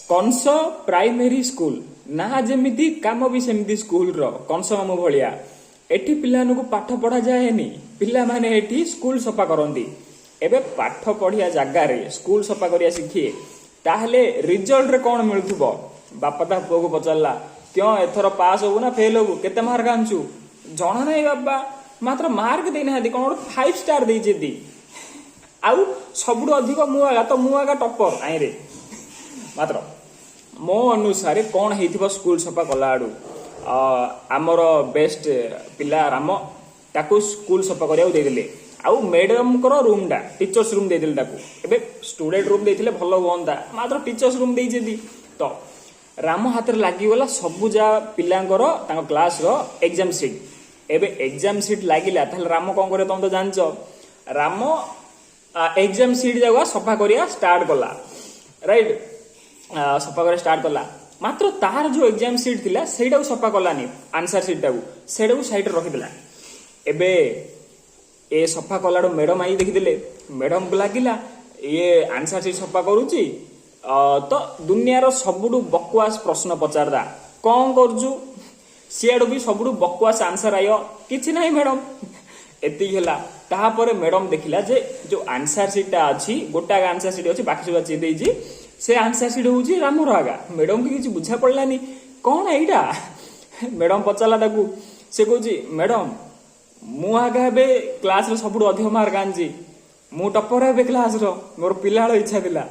Kansa primary school ନା ଯେମିତି, କାମ ବି ସେମିତି। ସ୍କୁଲର କଂସ ମାମୁ ଭଳିଆ ଏଠି ପିଲାମାନଙ୍କୁ ପାଠ ପଢା ଯାଏନି, ପିଲାମାନେ ଏଠି ସ୍କୁଲ ସଫା କରନ୍ତି। ଏବେ ପାଠ ପଢିବା ଜାଗାରେ ସ୍କୁଲ ସଫା କରିବା ଶିଖିଏ, ତାହେଲେ ରିଜଲ୍ଟରେ କଣ ମିଳୁଥିବ? ବାପା ତା ପୁଅକୁ ପଚାରିଲା, "କ୍ୟଁ, ଏଥର ପାସ୍ ହବୁ ନା ଫେଲ ହବୁ? କେତେ ମାର୍କ ଆଣିଛୁ?" "ଜଣା ନାହିଁ ବାବା।" ମାତ୍ର ମାର୍କ ଦେଇନାହାନ୍ତି, କଣ ଗୋଟେ 5 ଷ୍ଟାର ଦେଇଛନ୍ତି। ଆଉ ସବୁଠୁ ଅଧିକ ମୁଁ ଆଗା ତ, ମୁଁ ଆଗା ଟପର ଆଇରେ। ମାତ୍ର ମୋ ଅନୁସାରେ କଣ ହେଇଥିବ ସ୍କୁଲ ସଫା କଲା ଆଡୁ? ଆମର ବେଷ୍ଟ ପିଲା ରାମ, ତାକୁ ସ୍କୁଲ ସଫା କରିବାକୁ ଦେଇଦେଲେ। ଆଉ ମ୍ୟାଡମଙ୍କର ରୁମଟା, ଟିଚର୍ସ ରୁମ୍ ଦେଇଦେଲେ ତାକୁ। ଏବେ ଷ୍ଟୁଡେଣ୍ଟ ରୁମ୍ ଦେଇଥିଲେ ଭଲ ହୁଅନ୍ତା, ମାତ୍ର ଟିଚର୍ସ ରୁମ୍ ଦେଇଛନ୍ତି। ତ ରାମ ହାତରେ ଲାଗିଗଲା ସବୁ ଯା ପିଲାଙ୍କର, ତାଙ୍କ କ୍ଲାସର ଏକ୍ଜାମ ସିଟ୍। ଏବେ ଏକ୍ଜାମ ସିଟ୍ ଲାଗିଲା, ତାହେଲେ ରାମ କଣ କରିବ? ତମେ ତ ଜାଣିଛ। ରାମ ଏକ୍ଜାମ ସିଟ୍ ଯାକ ସଫା କରିବା ଷ୍ଟାର୍ଟ କଲା, ରାଇଟ୍? ସଫା କରିବା ଷ୍ଟାର୍ଟ କଲା, ମାତ୍ର ତାର ଯୋଉ ଏକ୍ଜାମ ସିଟ୍ ଥିଲା, ସେଇଟାକୁ ସଫା କଲାନି। ଆନ୍ସର ସିଟ୍ଟାକୁ, ସେଇଟାକୁ ସାଇଡରେ ରଖିଦେଲା। ଏବେ ଏ ସଫା କଲାଠୁ ମ୍ୟାଡମ I ଦେଖିଦେଲେ। ମ୍ୟାଡମକୁ ଲାଗିଲା ଇଏ ଆନ୍ସର ସିଟ୍ ସଫା କରୁଛି। ତ ଦୁନିଆର ସବୁଠୁ ବକୱାସ ପ୍ରଶ୍ନ ପଚାରିଦା, "କଣ କରୁଛୁ?" ସିଆଡୁ ବି ସବୁଠୁ ବକୱାସ ଆନ୍ସର ଆଇବ, "କିଛି ନାହିଁ ମ୍ୟାଡମ।" ଏତିକି ହେଲା। ତାପରେ ମ୍ୟାଡମ ଦେଖିଲା ଯେ ଯୋଉ ଆନ୍ସର ସିଟ୍ ଟା ଅଛି, ଗୋଟା ଆନ୍ସର ସିଟ୍ ଅଛି, ବାକି ସବୁ ଚିରି ଦେଇଛି, ସେ ଆନ୍ସର ସିଟ୍ ହଉଛି ରାମର ଆଗା। ମ୍ୟାଡମକୁ କିଛି ବୁଝା ପଡିଲାନି, କଣ ଏଇଟା? ମ୍ୟାଡମ ପଚାରିଲା ତାକୁ। ସେ କହୁଛି, "ମ୍ୟାଡମ, ମୁଁ ଆଗା ଏବେ କ୍ଲାସରେ ସବୁଠୁ ଅଧିକ ମାର୍କ ଆଣିଛି। ମୁଁ ଟପର ଏବେ କ୍ଲାସର। ମୋର ପିଲାବେଳ ଇଚ୍ଛା ଥିଲା।"